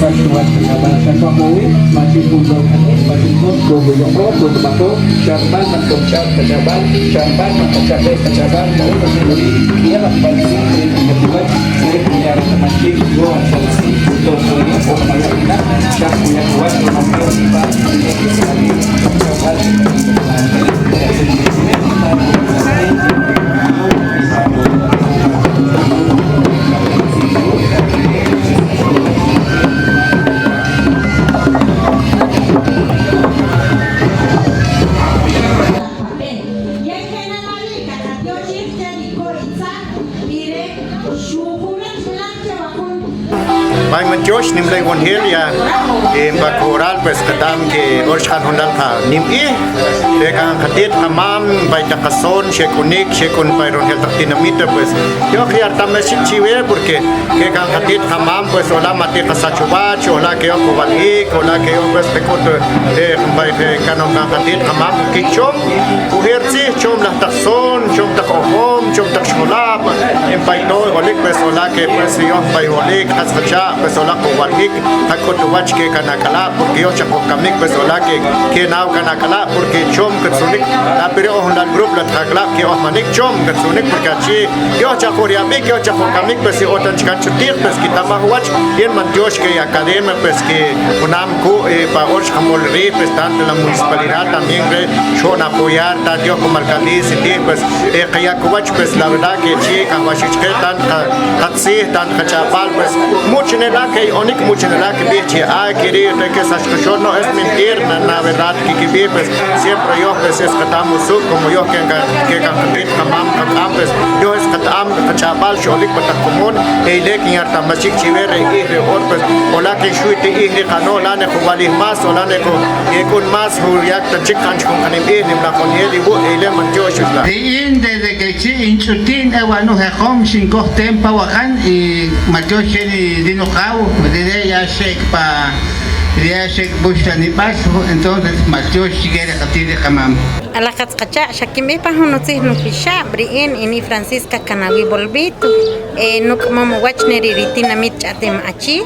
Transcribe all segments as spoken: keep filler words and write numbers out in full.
Paxuwach kach'ab'al, xa kojowi, mach'il jun low k'anik, mach'il jun kojuyoqo, kojub'aqo, xa rmal man kojch'aw kach'ab'al, xa rmal man kojch'ab'ej kach'ab'al, ma utz ta tz'uri', ya'b'aq pa ri tzij ri kojiwach, tzij kuya reta'maxik, yowal xa ri tzij kuto koyej oj maya'inaq, xa kuya uwach ronojel ri b'a', ri e kik'alil, kach'ab'al, May man tyox, nim lay wonjel ya, eh, pa koral, pues, qeta'm ke ora xqan jun lal qa nim q'ij, re kan qati't qamam, pay taq qason, xek'unik, xek'un pay ronjel taq tinamita, pues, yo'q yartamexik chiwe, porque ke kan qati't qamam, pues, ola ma ti qasach uwach, ola ke yo'q uwali'ik, ola ke yo'q, pues, qek'ut, eh, pay, eh, kanom kan qati't qamam, kichom, ujer tzij, chom laj taq son, chom taq ojom, chom taq xjolab', en pay to olik, pues, ola ke, pues, yoj pay olik, qas qacha', pues, ola qowalkik, qak'ut uwach ke kan ak'ala', porque yoj chaq kokamik, pues, ola ke, kena'w kan ak'ala', porque chom katzunik, la pero oj jun lal grupo la taq ak'ala', ke oj manik chom katzunik, porque achi yoj chaq oj ri'ab'ik, yoj chaq kokamik, pues, si otan chkan chutij, pues, kitamaj uwach, yin man tyox ke academia, pues, ke junam ku, eh, pa oj xqamol ri, pues, tanto la municipalidad también re, xon apoyar, tanto yoj como alcaldía, si ti, pues, eh, qayak uwach, pues, la verdad que chi kajwaxik chqe, tanto qa, qatzij, tanto qach'ab'al, pues, muchunela' ke onik, muchunela' kib'ij chi, ay, kiri', re ke sach qaxon, no, es mentira, na, na verdad, kikib'ij, pues, siempre yoj, pues, es qeta'm usuk', como yoj ke kan, ke kan qati't qamam, qak'am, pues, yoj es qeta'm qach'ab'al xo'lik pa taq komon, e ile kinyartamaxik chiwe re q'ij re ora, pues, ola ke xwi ti q'ij ri qano, la ne quwalij más, ola ne qu, yek'un más, juyak ta chik qan chkun qanim q'ij, nimlaj q'on yel iwu', e ile man tyox uxla'. Ri'in desde que chi' in ch'uti'n e wa' nujeqom xinkoj tem pa waqan y mal tyox che ri, ri nuqaw, rire ya xe'ek pa, rire ya xe'ek puxlanib'al, entonces mal tyox chike ri qati't ri qamam. Alaq qatz qacha', xa kinb'ij pa jun utzij nupixab', ri'in ini Francisca Canaví Bolbito, e, nuk'amom uwach ne ri, ri tinamit Ch'a'tem Achi.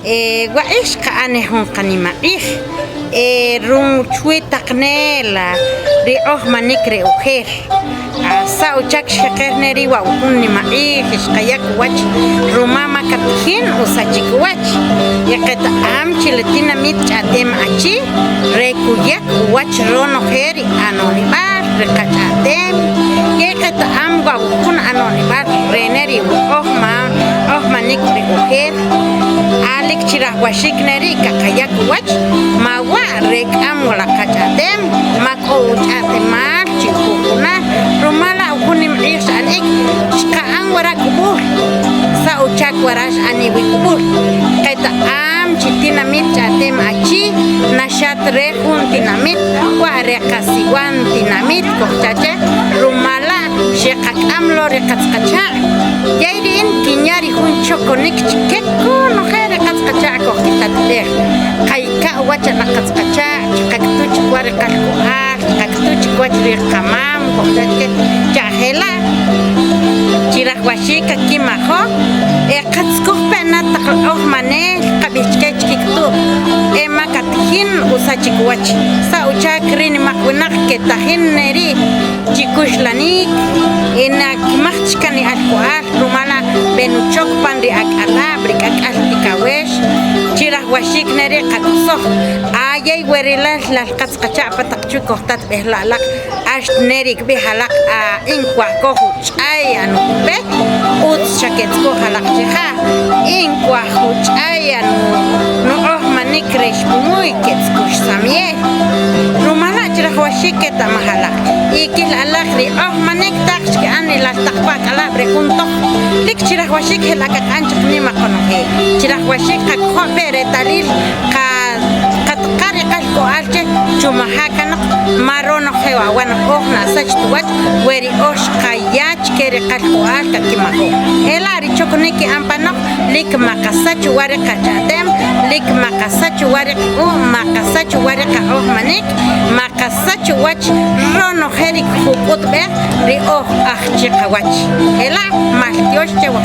E, waq'ij xqa'an ne jun qanimaq'ij, e, run chwi taq ne la ri ojmanik re ojer. A, sa' uchak xjeqer ne ri' wa' wujun nimaq'ij xqayak uwach, ruma ma katijin usachik uwach. Y qeta'am chi le tinamit Ch'a'tem Achi re kuyak uwach ronoje ri anonib'al, ri qach'a'tem, yey qeta'am wa' wujun anonib'al re ne ri oj ma, ojmanik ri ojer. A, lik chi rajwaxik ne ri' kaqayak uwach, ma wa' re k'am wa la qach'a'tem, ma k'o uch'a'temal chi jujunal, rumal la' jun nim q'ij x'anik, xqa'an wara k'ub'ul, sa' uchak wara x'an iwik'ub'ul. Qeta'am chi tinamit Ch'a'tem Achi na xa ta re jun tinamit, wa' re qasiwan tinamit kojcha che, rumal la' xeqak'am lo ri qatz qacha'. Yey ri'in kinya ri jun chokonik chike konoje ri qatz qacha' kojkitatb'ej. Qayika' uwach alaq qatz qacha', chqaktu' chik wa ri qalk'u'al, chqaktu' chik wach ri qamam, kojcha chike, cha' jela' chi rajwaxik kakimajo, e qatz kojpe' na taq oj manel, qab'ij chike chkik'utu', e ma katijin usachik uwach. Sa' uchak ri nimaq winaq ketajin ne ri' chikuxlanik, e na kimaj chik kan ri alk'u'al, rumal la' b'enuchok pan ri ak'alab', ri k'ak'al tikawex, chi rajwaxik ne ri' qakusoj. A, yey we ri lal, lal qatz qacha' pa taq chwi kojtatb'ej la' alaq, axt ne ri kb'ij alaq, a, in kwaj koj uch'ay anupub'e, utz xa ketzkoj alaq chija', in kwaj uch'ay anu, nu'ojmanik re xpumuy ketzkux samyej. Rumal la' chi rajwaxik keta'maj alaq y kil alaq ri ojmanik taq xki'an ri lal taq pa ak'alab' re jun toj. Lik chi rajwaxik jela' kaq'an chik nima qonoje. Chi rajwaxik qakojob'e' retalil qa, qataqal ri qalk'o'al che chumaja' kanoq, ma ronoje wa' wa' na'oj na sach tuwach we ri oj xqaya chike ri qalk'o'al kakimajo. Jela' ri chokonik ki'an panoq, lik ma qasach uwa ri qacha'tem, lik ma qasach uwa ri qaq'u', ma qasach uwa ri qa'ojmanik, ma qasach uwach ronoje ri kujuk'utb'ej ri oj aj chiqawach. Jela' mal tyox che wa